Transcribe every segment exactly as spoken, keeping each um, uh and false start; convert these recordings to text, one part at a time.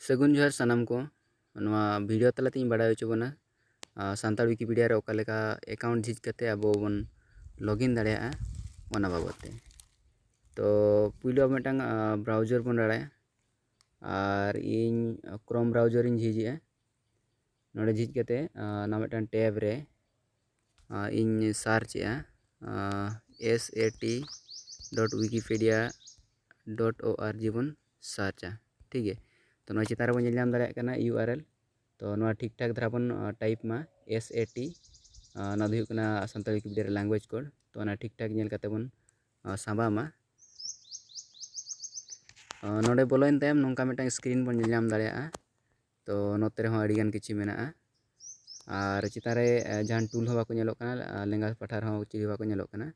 ᱥᱟᱹᱜᱩᱱ ᱡᱚᱦᱟᱨ ᱥᱟᱱᱟᱢ ᱠᱚ᱾ ᱱᱚᱣᱟ ᱵᱷᱤᱰᱤᱭᱳ ᱛᱟᱞᱟᱛᱮᱧ ᱵᱟᱲᱟᱭ ᱦᱚᱪᱚ ᱵᱚᱱᱟ, ᱟᱨ ᱥᱟᱱᱛᱟᱲ ᱣᱤᱠᱤᱯᱤᱰᱤᱭᱟ ᱨᱮ ᱚᱠᱟ ᱞᱮᱠᱟ ᱮᱠᱟᱣᱩᱱᱴ ᱡᱷᱤᱡ ᱠᱟᱛᱮ ᱟᱵᱚ ᱵᱚᱱ ᱞᱚᱜᱤᱱ ᱫᱟᱲᱮᱭᱟᱜᱼᱟ, ᱚᱱᱟ ᱵᱟᱵᱚᱫ ᱛᱮ᱾ ᱛᱚ ᱯᱩᱭᱞᱩ ᱟᱵᱚ ᱢᱤᱫᱴᱟᱝ ᱵᱨᱟᱣᱡᱟᱨ ᱵᱚᱱ ᱨᱟᱲᱟᱭᱟ, ᱟᱨ ᱤᱧ ᱠᱨᱳᱢ ᱵᱨᱟᱣᱡᱟᱨ ᱤᱧ ᱡᱷᱤᱡᱮᱜᱼᱟ᱾ ᱱᱚᱰᱮ ᱡᱷᱤᱡ ᱠᱟᱛᱮ ᱚᱱᱟ ᱢᱤᱫᱴᱟᱝ ᱴᱮᱵ ᱨᱮ ᱤᱧ ᱥᱟᱨᱪ ᱮᱜᱼᱟ, S A T dot wikipedia dot org ᱵᱚᱱ ᱥᱟᱨᱪᱟ᱾ ᱴᱷᱤᱠ ᱜᱮ, ᱛᱚ ᱱᱚᱣᱟ ᱪᱮᱛᱟᱱ ᱨᱮᱵᱚᱱ ᱧᱮᱞ ᱧᱟᱢ ᱫᱟᱲᱮᱭᱟᱜ ᱠᱟᱱᱟ ᱤᱭᱩ ᱟᱨ ᱮᱞ᱾ ᱛᱚ ᱱᱚᱣᱟ ᱴᱷᱤᱠ ᱴᱷᱟᱠ ᱫᱷᱟᱨᱟ ᱵᱚᱱ ᱴᱟᱭᱤᱯ ᱢᱟ, S A T, ᱚᱱᱟ ᱫᱚ ᱦᱩᱭᱩᱜ ᱠᱟᱱᱟ ᱥᱟᱱᱛᱟᱲ ᱣᱤᱠᱤᱯᱤᱰᱤᱭᱟ ᱨᱮ ᱞᱮᱝᱜᱩᱭᱮᱡᱽ ᱠᱳᱰ᱾ ᱛᱚ ᱚᱱᱟ ᱴᱷᱤᱠ ᱴᱷᱟᱠ ᱧᱮᱞ ᱠᱟᱛᱮ ᱵᱚᱱ ᱥᱟᱸᱵᱟᱣ ᱢᱟ᱾ ᱱᱚᱰᱮ ᱵᱚᱞᱚᱭᱮᱱ ᱛᱟᱭᱚᱢ ᱱᱚᱝᱠᱟ ᱢᱤᱫᱴᱟᱝ ᱥᱠᱨᱤᱱ ᱵᱚᱱ ᱧᱮᱞ ᱧᱟᱢ ᱫᱟᱲᱮᱭᱟᱜᱼᱟ᱾ ᱛᱚ ᱱᱚᱛᱮ ᱨᱮᱦᱚᱸ ᱟᱹᱰᱤᱜᱟᱱ ᱠᱤᱪᱷᱩ ᱢᱮᱱᱟᱜᱼᱟ, ᱟᱨ ᱪᱮᱛᱟᱱ ᱨᱮ ᱡᱟᱦᱟᱱ ᱴᱩᱞ ᱦᱚᱸ ᱵᱟᱠᱚ ᱧᱮᱞᱚᱜ ᱠᱟᱱᱟ, ᱞᱮᱸᱜᱟ ᱯᱟᱦᱴᱟ ᱨᱮᱦᱚᱸ ᱪᱤᱞᱤ ᱦᱚᱸ ᱵᱟᱠᱚ ᱧᱮᱞᱚᱜ ᱠᱟᱱᱟ᱾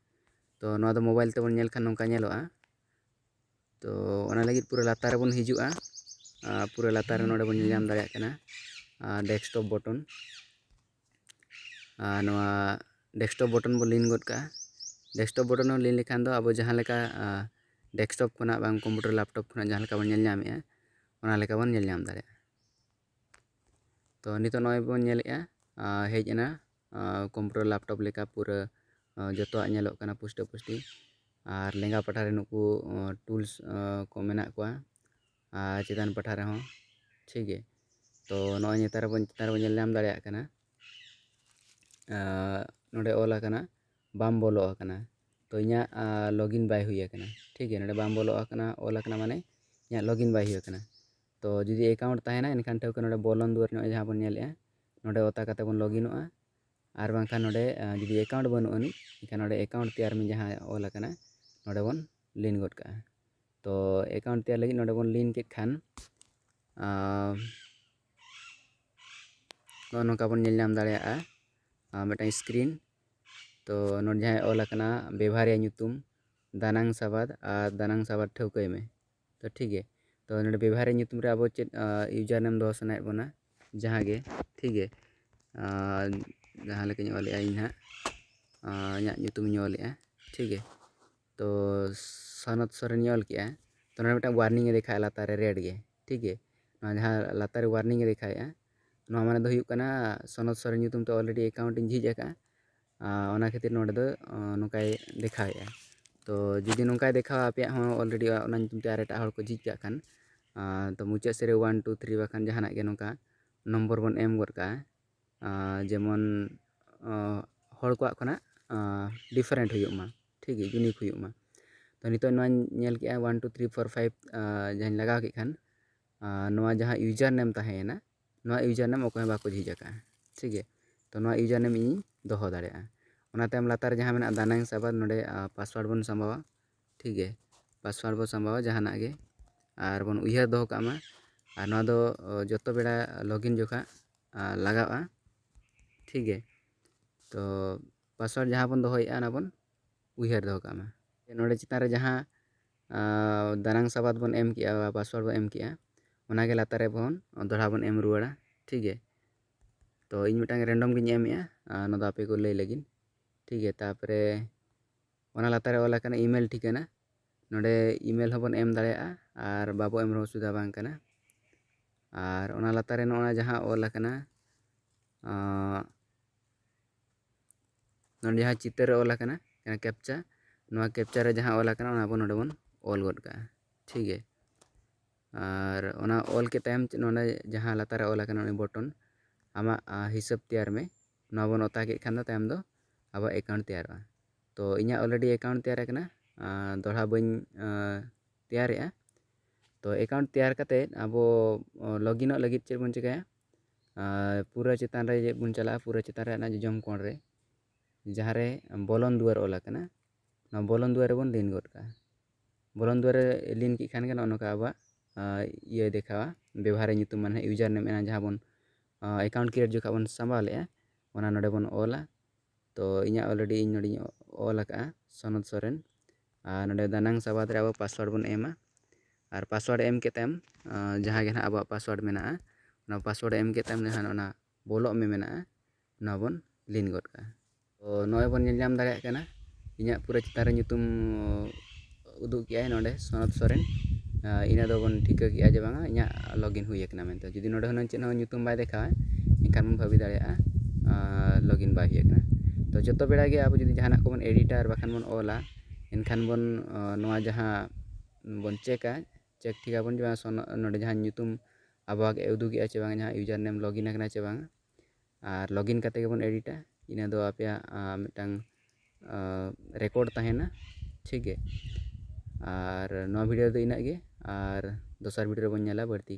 ᱛᱚ ᱱᱚᱣᱟ ᱫᱚ ᱢᱳᱵᱟᱭᱤᱞ ᱛᱮᱵᱚᱱ ᱧᱮᱞ ᱠᱷᱟᱱ ᱱᱚᱝᱠᱟ ᱧᱮᱞᱚᱜᱼᱟ᱾ ᱛᱚ ᱚᱱᱟ ᱞᱟᱹᱜᱤᱫ ᱯᱩᱨᱟᱹ ᱞᱟᱛᱟᱨ ᱨᱮᱵᱚᱱ ᱦᱤᱡᱩᱜᱼᱟ᱾ ᱯᱩᱨᱟᱹ ᱞᱟᱛᱟᱨ ᱨᱮ ᱱᱚᱰᱮ ᱵᱚᱱ ᱧᱮᱞ ᱧᱟᱢ ᱫᱟᱲᱮᱭᱟᱜ ᱠᱟᱱᱟ ᱰᱮᱥᱠᱴᱚᱯ ᱵᱚᱴᱚᱱ᱾ ᱟᱨ ᱱᱚᱣᱟ ᱰᱮᱥᱠᱴᱚᱯ ᱵᱚᱴᱚᱱ ᱵᱚᱱ ᱞᱤᱱ ᱜᱚᱫ ᱠᱟᱜᱼᱟ᱾ ᱰᱮᱥᱠᱴᱚᱯ ᱵᱚᱴᱚᱱ ᱵᱚᱱ ᱞᱤᱱ ᱞᱮᱠᱷᱟᱱ ᱫᱚ ᱟᱵᱚ ᱡᱟᱦᱟᱸ ᱞᱮᱠᱟ ᱰᱮᱥᱠᱴᱚᱯ ᱠᱷᱚᱱᱟᱜ ᱵᱟᱝ ᱠᱚᱢᱯᱤᱭᱩᱴᱟᱨ ᱞᱮᱯᱴᱚᱯ ᱠᱷᱚᱱᱟᱜ ᱡᱟᱦᱟᱸ ᱞᱮᱠᱟ ᱵᱚᱱ ᱧᱮᱞ ᱧᱟᱢᱮᱜᱼᱟ, ᱚᱱᱟ ᱞᱮᱠᱟ ᱵᱚᱱ ᱧᱮᱞ ᱧᱟᱢ ᱫᱟᱲᱮᱭᱟᱜᱼᱟ᱾ ᱛᱚ ᱱᱤᱛᱚᱜ ᱱᱚᱜᱼᱚᱭ ᱵᱚᱱ ᱧᱮᱞᱮᱜᱼᱟ, ᱦᱮᱡ ᱮᱱᱟ ᱠᱚᱢᱯᱤᱭᱩᱴᱟᱨ ᱞᱮᱯᱴᱚᱯ ᱞᱮᱠᱟ ᱯᱩᱨᱟᱹ ᱡᱚᱛᱚᱣᱟᱜ ᱧᱮᱞᱚᱜ ᱠᱟᱱᱟ ᱯᱩᱥᱴᱟᱹ ᱯᱩᱥᱴᱤ᱾ ᱟᱨ ᱞᱮᱸᱜᱟ ᱯᱟᱦᱴᱟ ᱨᱮ ᱱᱩᱠᱩ ᱴᱩᱞᱥ ᱠᱚ ᱢᱮᱱᱟᱜ ᱠᱚᱣᱟ, ᱟᱨ ᱪᱮᱛᱟᱱ ᱯᱟᱦᱴᱟ ᱨᱮᱦᱚᱸ᱾ ᱴᱷᱤᱠ ᱜᱮ, ᱛᱚ ᱱᱚᱜᱼᱚᱭ ᱱᱮᱛᱟᱨ ᱵᱚᱱ ᱪᱮᱛᱟᱱ ᱨᱮᱵᱚᱱ ᱧᱮᱞ ᱧᱟᱢ ᱫᱟᱲᱮᱭᱟᱜ ᱠᱟᱱᱟ, ᱱᱚᱰᱮ ᱚᱞ ᱟᱠᱟᱱᱟ ᱵᱟᱢ ᱵᱚᱞᱚ ᱟᱠᱟᱱᱟ᱾ ᱛᱚ ᱤᱧᱟᱹᱜ ᱞᱚᱜᱤᱱ ᱵᱟᱭ ᱦᱩᱭ ᱟᱠᱟᱱᱟ᱾ ᱴᱷᱤᱠ ᱜᱮᱭᱟ, ᱱᱚᱰᱮ ᱵᱟᱢ ᱵᱚᱞᱚ ᱟᱠᱟᱱᱟ ᱚᱞ ᱟᱠᱟᱱᱟ, ᱢᱟᱱᱮ ᱤᱧᱟᱹᱜ ᱞᱚᱜᱤᱱ ᱵᱟᱭ ᱦᱩᱭ ᱟᱠᱟᱱᱟ᱾ ᱛᱚ ᱡᱩᱫᱤ ᱮᱠᱟᱣᱩᱱᱴ ᱛᱟᱦᱮᱱᱟ, ᱮᱱᱠᱷᱟᱱ ᱴᱷᱟᱹᱣᱠᱟᱹ ᱱᱚᱰᱮ ᱵᱚᱞᱚᱱ ᱫᱩᱣᱟᱹᱨ ᱱᱚᱜᱼᱚᱭ ᱡᱟᱦᱟᱸ ᱵᱚᱱ ᱧᱮᱞᱮᱜᱼᱟ, ᱱᱚᱰᱮ ᱚᱛᱟ ᱠᱟᱛᱮ ᱵᱚᱱ ᱞᱚᱜᱤᱱᱚᱜᱼᱟ᱾ ᱟᱨ ᱵᱟᱝᱠᱷᱟᱱ ᱱᱚᱰᱮ ᱡᱩᱫᱤ ᱮᱠᱟᱣᱩᱱᱴ ᱵᱟᱹᱱᱩᱜ ᱟᱹᱱᱤᱡ, ᱮᱱᱠᱷᱟᱱ ᱱᱚᱰᱮ ᱮᱠᱟᱣᱩᱱᱴ ᱛᱮᱭᱟᱨ ᱢᱮ ᱡᱟᱦᱟᱸ ᱚᱞ ᱟᱠᱟᱱᱟ, ᱱᱚᱰᱮ ᱵᱚᱱ ᱞᱤᱱ ᱜᱚᱫ ᱠᱟᱜᱼᱟ᱾ ᱛᱚ ᱮᱠᱟᱣᱩᱱᱴ ᱛᱮᱭᱟᱨ ᱞᱟᱹᱜᱤᱫ ᱱᱚᱰᱮ ᱵᱚᱱ ᱞᱤᱱ ᱠᱮᱫ ᱠᱷᱟᱱ ᱱᱚᱜᱼᱚ ᱱᱚᱝᱠᱟ ᱵᱚᱱ ᱧᱮᱞ ᱧᱟᱢ ᱫᱟᱲᱮᱭᱟᱜᱼᱟ ᱢᱤᱫᱴᱟᱝ ᱥᱠᱨᱤᱱ᱾ ᱛᱚ ᱱᱚᱰᱮ ᱡᱟᱦᱟᱸ ᱚᱞ ᱟᱠᱟᱱᱟ ᱵᱮᱵᱷᱟᱨᱤᱭᱟᱹ ᱧᱩᱛᱩᱢ ᱫᱟᱱᱟᱝ ᱥᱟᱵᱟᱫ ᱟᱨ ᱫᱟᱱᱟᱝ ᱥᱟᱵᱟᱫ ᱴᱷᱟᱹᱣᱠᱟᱹᱭ ᱢᱮ᱾ ᱛᱚ ᱴᱷᱤᱠ ᱜᱮ, ᱛᱚ ᱱᱚᱰᱮ ᱵᱮᱵᱷᱟᱨᱤᱭᱟᱹ ᱧᱩᱛᱩᱢ ᱨᱮ ᱟᱵᱚ ᱪᱮᱫ ᱤᱭᱩᱡᱟᱨ ᱱᱮᱢ ᱫᱚᱦᱚ ᱥᱟᱱᱟᱭᱮᱫ ᱵᱚᱱᱟ, ᱡᱟᱦᱟᱸ ᱜᱮ, ᱴᱷᱤᱠ ᱜᱮ, ᱡᱟᱦᱟᱸ ᱞᱮᱠᱟᱧ ᱚᱞᱮᱜᱼᱟ ᱤᱧ ᱦᱟᱸᱜ, ᱤᱧᱟᱹᱜ ᱧᱩᱛᱩᱢᱤᱧ ᱚᱞᱮᱜᱼᱟ᱾ ᱴᱷᱤᱠ ᱜᱮ, ᱛᱚ ᱥᱚᱱᱚᱛ ᱥᱚᱨᱮᱱᱤᱧ ᱚᱞ ᱠᱮᱜᱼᱟ᱾ ᱛᱚ ᱱᱚᱰᱮ ᱢᱤᱫᱴᱟᱝ ᱳᱣᱟᱨᱱᱤᱝ ᱮ ᱫᱮᱠᱷᱟᱜᱼᱟ ᱞᱟᱛᱟᱨ ᱨᱮ ᱨᱮᱰ ᱜᱮ᱾ ᱴᱷᱤᱠ ᱜᱮ, ᱱᱚᱣᱟ ᱡᱟᱦᱟᱸ ᱞᱟᱛᱟᱨ ᱨᱮ warning ᱮ ᱫᱮᱠᱷᱟᱣᱮᱫᱼᱟ, ᱱᱚᱣᱟ ᱢᱟᱱᱮ ᱫᱚ ᱦᱩᱭᱩᱜ ᱠᱟᱱᱟ ᱥᱚᱱᱚᱛ ᱥᱚᱨᱮᱱ ᱧᱩᱛᱩᱢ ᱛᱮ already account ᱤᱧ ᱡᱷᱤᱡ ᱟᱠᱟᱫᱼᱟ᱾ ᱟᱨ ᱚᱱᱟ ᱠᱷᱟᱹᱛᱤᱨ ᱱᱚᱰᱮ ᱫᱚ ᱱᱚᱝᱠᱟᱭ ᱫᱮᱠᱷᱟᱣᱮᱫᱼᱟ᱾ ᱛᱚ ᱡᱩᱫᱤ ᱱᱚᱝᱠᱟᱭ ᱫᱮᱠᱷᱟᱣᱟ ᱟᱯᱮᱭᱟᱜ ᱦᱚᱸ already ᱚᱱᱟ ᱧᱩᱛᱩᱢ ᱛᱮ ᱟᱨ ᱮᱴᱟᱜ ᱦᱚᱲ ᱠᱚ ᱡᱷᱤᱡ ᱠᱟᱜ ᱠᱷᱟᱱ, ᱛᱚ ᱢᱩᱪᱟᱹᱫ ᱥᱮᱫ ᱨᱮ one two three ᱵᱟᱠᱷᱟᱱ ᱡᱟᱦᱟᱱᱟᱜ ᱜᱮ ᱱᱚᱝᱠᱟ ᱱᱚᱢᱵᱚᱨ ᱵᱚᱱ ᱮᱢ ᱜᱚᱫ ᱠᱟᱜᱼᱟ᱾ ᱡᱮᱢᱚᱱ ᱦᱚᱲ ᱠᱚᱣᱟᱜ ᱠᱷᱚᱱᱟᱜ different ᱦᱩᱭᱩᱜ ᱢᱟ, ᱴᱷᱤᱠ ᱜᱮ, unique ᱦᱩᱭᱩᱜ ᱢᱟ᱾ ᱛᱚ ᱱᱤᱛᱚᱜ ᱱᱚᱣᱟᱧ ᱧᱮᱞ ᱠᱮᱜᱼᱟ one two three four five, ᱡᱟᱦᱟᱸᱧ ᱞᱟᱜᱟᱣ ᱠᱮᱫ ᱠᱷᱟᱱ, ᱱᱚᱣᱟ ᱡᱟᱦᱟᱸ user name ᱛᱟᱦᱮᱸᱭᱮᱱᱟ, ᱱᱚᱣᱟ user name ᱚᱠᱚᱭ ᱦᱚᱸ ᱵᱟᱠᱚ ᱡᱷᱤᱡ ᱟᱠᱟᱫᱼᱟ, ᱴᱷᱤᱠ ᱜᱮ᱾ ᱛᱚ ᱱᱚᱣᱟ user name ᱤᱧᱤᱧ ᱫᱚᱦᱚ ᱫᱟᱲᱮᱭᱟᱜᱼᱟ᱾ ᱚᱱᱟ ᱛᱟᱭᱚᱢ ᱞᱟᱛᱟᱨ ᱨᱮ ᱡᱟᱦᱟᱸ ᱢᱮᱱᱟᱜᱼᱟ ᱫᱟᱱᱟᱝ ᱥᱟᱵᱟᱫ, ᱱᱚᱰᱮ password ᱵᱚᱱ ᱥᱟᱢᱵᱟᱣᱟ, ᱴᱷᱤᱠ ᱜᱮ᱾ Password ᱵᱚᱱ ᱥᱟᱢᱵᱟᱣᱟ ᱡᱟᱦᱟᱱᱟᱜ ᱜᱮ, ᱟᱨ ᱵᱚᱱ ᱩᱭᱦᱟᱹᱨ ᱫᱚᱦᱚ ᱠᱟᱜ ᱢᱟ᱾ ᱟᱨ ᱱᱚᱣᱟ ᱫᱚ ᱡᱚᱛᱚ ᱵᱮᱲᱟ login ᱡᱚᱠᱷᱟ ᱞᱟᱜᱟᱜᱼᱟ, ᱴᱷᱤᱠ ᱜᱮ᱾ ᱛᱚ password ᱡᱟᱦᱟᱸ ᱵᱚᱱ ᱫᱚᱦᱚᱭᱮᱫᱼᱟ ᱚᱱᱟ ᱵᱚᱱ ᱩᱭᱦᱟᱹᱨ ᱫᱚᱦᱚ ᱠᱟᱜ ᱢᱟ᱾ ᱱᱚᱰᱮ ᱪᱮᱛᱟᱱ ᱨᱮ ᱡᱟᱦᱟᱸ ᱫᱟᱱᱟᱝ ᱥᱟᱵᱟᱫ ᱵᱚᱱ ᱮᱢ ᱠᱮᱜᱼᱟ, password ᱵᱚᱱ ᱮᱢ ᱠᱮᱜᱼᱟ, ᱚᱱᱟᱜᱮ ᱞᱟᱛᱟᱨ ᱨᱮᱵᱚᱱ ᱫᱚᱦᱲᱟ ᱵᱚᱱ ᱮᱢ ᱨᱩᱣᱟᱹᱲᱟ, ᱴᱷᱤᱠ ᱜᱮ᱾ ᱛᱚ ᱤᱧ ᱢᱤᱫᱴᱟᱝ random ᱜᱤᱧ ᱮᱢᱮᱜᱼᱟ, ᱱᱚᱣᱟ ᱫᱚ ᱟᱯᱮ ᱠᱚ ᱞᱟᱹᱭ ᱞᱟᱹᱜᱤᱫ, ᱴᱷᱤᱠ ᱜᱮ᱾ ᱛᱟᱨᱯᱚᱨᱮ ᱚᱱᱟ ᱞᱟᱛᱟᱨ ᱨᱮ ᱚᱞ ᱟᱠᱟᱱᱟ email ᱴᱷᱤᱠᱟᱹᱱᱟ᱾ ᱱᱚᱰᱮ email ᱦᱚᱸᱵᱚᱱ ᱮᱢ ᱫᱟᱲᱮᱭᱟᱜᱼᱟ ᱟᱨ ᱵᱟᱵᱚ ᱮᱢ ᱨᱮᱦᱚᱸ ᱚᱥᱩᱵᱤᱫᱷᱟ ᱵᱟᱝ ᱠᱟᱱᱟ᱾ ᱟᱨ ᱚᱱᱟ ᱞᱟᱛᱟᱨ ᱨᱮ ᱱᱚᱜᱼᱚ ᱱᱟ ᱡᱟᱦᱟᱸ ᱚᱞ ᱟᱠᱟᱱᱟ, ᱱᱚᱰᱮ ᱡᱟᱦᱟᱸ ᱪᱤᱛᱟᱹᱨ ᱨᱮ ᱚᱞ ᱟᱠᱟᱱᱟ captcha, ᱱᱚᱣᱟ captcha ᱨᱮ ᱡᱟᱦᱟᱸ ᱚᱞ ᱟᱠᱟᱱᱟ ᱚᱱᱟ ᱵᱚᱱ ᱱᱚᱰᱮ ᱵᱚᱱ ᱚᱞ ᱜᱚᱫ ᱠᱟᱜᱼᱟ, ᱴᱷᱤᱠ ᱜᱮ᱾ ᱟᱨ ᱚᱱᱟ ᱚᱞ ᱠᱮᱫ ᱛᱟᱭᱚᱢ ᱱᱚᱰᱮ ᱡᱟᱦᱟᱸ ᱞᱟᱛᱟᱨ ᱨᱮ ᱚᱞ ᱟᱠᱟᱱᱟ ᱩᱱᱤ button, ᱟᱢᱟᱜ ᱦᱤᱥᱟᱹᱵ ᱛᱮᱭᱟᱨ ᱢᱮ, ᱱᱚᱣᱟ ᱵᱚᱱ ᱚᱛᱟ ᱠᱮᱫ ᱠᱷᱟᱱ ᱫᱚ ᱛᱟᱭᱚᱢ ᱫᱚ ᱟᱵᱚᱣᱟᱜ account ᱛᱮᱭᱟᱨᱚᱜᱼᱟ᱾ ᱛᱚ ᱤᱧᱟᱹᱜ already account ᱛᱮᱭᱟᱨ ᱟᱠᱟᱱᱟ, ᱫᱚᱦᱲᱟ ᱵᱟᱹᱧ ᱛᱮᱭᱟᱨᱮᱜᱼᱟ᱾ ᱛᱚ account ᱛᱮᱭᱟᱨ ᱠᱟᱛᱮᱫ ᱟᱵᱚ loginᱚᱜ ᱞᱟᱹᱜᱤᱫ ᱪᱮᱫ ᱵᱚᱱ ᱪᱤᱠᱟᱹᱭᱟ? ᱯᱩᱨᱟᱹ ᱪᱮᱛᱟᱱ ᱨᱮ ᱪᱮᱫ ᱵᱚᱱ ᱪᱟᱞᱟᱜᱼᱟ, ᱯᱩᱨᱟᱹ ᱪᱮᱛᱟᱱ ᱨᱮ ᱚᱱᱟ ᱡᱚᱡᱚᱢ ᱠᱚᱬ ᱨᱮ ᱡᱟᱦᱟᱸ ᱨᱮ ᱵᱚᱞᱚᱱ ᱫᱩᱣᱟᱹᱨ ᱚᱞ ᱟᱠᱟᱱᱟ, ᱱᱚᱣᱟ ᱵᱚᱞᱚᱱ ᱫᱩᱣᱟᱹᱨ ᱨᱮᱵᱚᱱ ᱞᱤᱱ ᱜᱚᱫ ᱠᱟᱜᱼᱟ᱾ ᱵᱚᱞᱚᱱ ᱫᱩᱣᱟᱹᱨ ᱨᱮ ᱞᱤᱱ ᱠᱮᱫ ᱠᱷᱟᱱ ᱜᱮ ᱱᱚᱜᱼᱚ ᱱᱚᱝᱠᱟ ᱟᱵᱚᱣᱟᱜ ᱤᱭᱟᱹᱭ ᱫᱮᱠᱷᱟᱣᱟ, ᱵᱮᱵᱚᱦᱟᱨᱤᱭᱟᱹ ᱧᱩᱛᱩᱢ, ᱢᱟᱱᱮ user name ᱮᱱᱟ ᱡᱟᱦᱟᱸ ᱵᱚᱱ account create ᱡᱚᱠᱷᱚᱱ ᱵᱚᱱ ᱥᱟᱢᱵᱟᱣ ᱞᱮᱫᱼᱟ, ᱚᱱᱟ ᱱᱚᱰᱮ ᱵᱚᱱ ᱚᱞᱟ᱾ ᱛᱚ ᱤᱧᱟᱹᱜ already ᱤᱧ ᱱᱚᱰᱮᱧ ᱚᱞ ᱟᱠᱟᱫᱼᱟ ᱥᱚᱱᱚᱛ ᱥᱚᱨᱮᱱ᱾ ᱟᱨ ᱱᱚᱰᱮ ᱫᱟᱱᱟᱝ ᱥᱟᱵᱟᱫ ᱨᱮ ᱟᱵᱚ password ᱵᱚᱱ ᱮᱢᱟ᱾ ᱟᱨ password ᱮᱢ ᱠᱮᱫ ᱛᱟᱭᱚᱢ ᱡᱟᱦᱟᱸ ᱜᱮ ᱱᱟᱦᱟᱜ ᱟᱵᱚᱣᱟᱜ password ᱢᱮᱱᱟᱜᱼᱟ, ᱚᱱᱟ password ᱮᱢ ᱠᱮᱫ ᱛᱟᱭᱚᱢ ᱡᱟᱦᱟᱸ ᱚᱱᱟ ᱵᱚᱞᱚᱜ ᱢᱮ ᱢᱮᱱᱟᱜᱼᱟ, ᱚᱱᱟ ᱵᱚᱱ ᱞᱤᱱ ᱜᱚᱫ ᱠᱟᱜᱼᱟ᱾ ᱛᱚ ᱱᱚᱜᱼᱚᱭ ᱵᱚᱱ ᱧᱮᱞ ᱧᱟᱢ ᱫᱟᱲᱮᱭᱟᱜ ᱠᱟᱱᱟ ᱤᱧᱟᱹᱜ ᱯᱩᱨᱟᱹ ᱪᱮᱛᱟᱱ ᱨᱮ ᱧᱩᱛᱩᱢ ᱩᱫᱩᱜ ᱠᱮᱜᱼᱟᱭ ᱱᱚᱰᱮ ᱥᱚᱱᱚᱛ ᱥᱚᱨᱮᱱ᱾ ᱤᱱᱟᱹ ᱫᱚᱵᱚᱱ ᱴᱷᱤᱠᱟᱹ ᱠᱮᱜᱼᱟ ᱡᱮ ᱵᱟᱝᱟ ᱤᱧᱟᱹᱜ ᱞᱚᱜᱤᱱ ᱦᱩᱭ ᱟᱠᱟᱱᱟ ᱢᱮᱱᱛᱮ᱾ ᱡᱩᱫᱤ ᱱᱚᱰᱮ ᱦᱩᱱᱟᱹᱝ ᱪᱮᱫ ᱦᱚᱸ ᱧᱩᱛᱩᱢ ᱵᱟᱭ ᱫᱮᱠᱷᱟᱣᱟ, ᱮᱱᱠᱷᱟᱱ ᱵᱚᱱ ᱵᱷᱟᱹᱵᱤ ᱫᱟᱲᱮᱭᱟᱜᱼᱟ ᱞᱚᱜᱤᱱ ᱵᱟᱭ ᱦᱩᱭ ᱟᱠᱟᱱᱟ᱾ ᱛᱚ ᱡᱚᱛᱚ ᱵᱮᱲᱟ ᱜᱮ ᱟᱵᱚ ᱡᱩᱫᱤ ᱡᱟᱦᱟᱱᱟᱜ ᱠᱚᱵᱚᱱ ᱮᱰᱤᱴᱟ ᱟᱨ ᱵᱟᱠᱷᱟᱱ ᱵᱚᱱ ᱚᱞᱟ, ᱮᱱᱠᱷᱟᱱ ᱵᱚᱱ ᱱᱚᱣᱟ ᱡᱟᱦᱟᱸ ᱵᱚᱱ ᱪᱮᱠᱟ, ᱪᱮᱠ ᱴᱷᱤᱠ ᱟᱵᱚᱱ ᱡᱮ ᱵᱟᱝ ᱱᱚᱰᱮ ᱡᱟᱦᱟᱸ ᱧᱩᱛᱩᱢ ᱟᱵᱚᱣᱟᱜ ᱮ ᱩᱫᱩᱜᱮᱜᱼᱟ ᱪᱮ ᱵᱟᱝ, ᱡᱟᱦᱟᱸ ᱤᱭᱩᱡᱟᱨ ᱱᱮᱢ ᱞᱚᱜᱤᱱ ᱟᱠᱟᱱᱟ ᱪᱮ ᱵᱟᱝ, ᱟᱨ ᱞᱚᱜᱤᱱ ᱠᱟᱛᱮ ᱜᱮᱵᱚᱱ ᱮᱰᱤᱴᱟ᱾ ᱤᱱᱟᱹ ᱫᱚ ᱟᱯᱮᱭᱟᱜ ᱢᱤᱫᱴᱟᱝ ᱨᱮᱠᱚᱨᱰ ᱛᱟᱦᱮᱱᱟ, ᱴᱷᱤᱠ ᱜᱮ᱾ ᱟᱨ ᱱᱚᱣᱟ ᱵᱷᱤᱰᱤᱭᱳ ᱨᱮᱫᱚ ᱤᱱᱟᱹᱜ ᱜᱮ, ᱟᱨ ᱫᱚᱥᱟᱨ ᱵᱷᱤᱰᱤᱭᱳ ᱨᱮᱵᱚᱱ ᱧᱮᱞᱟ ᱵᱟᱹᱲᱛᱤ᱾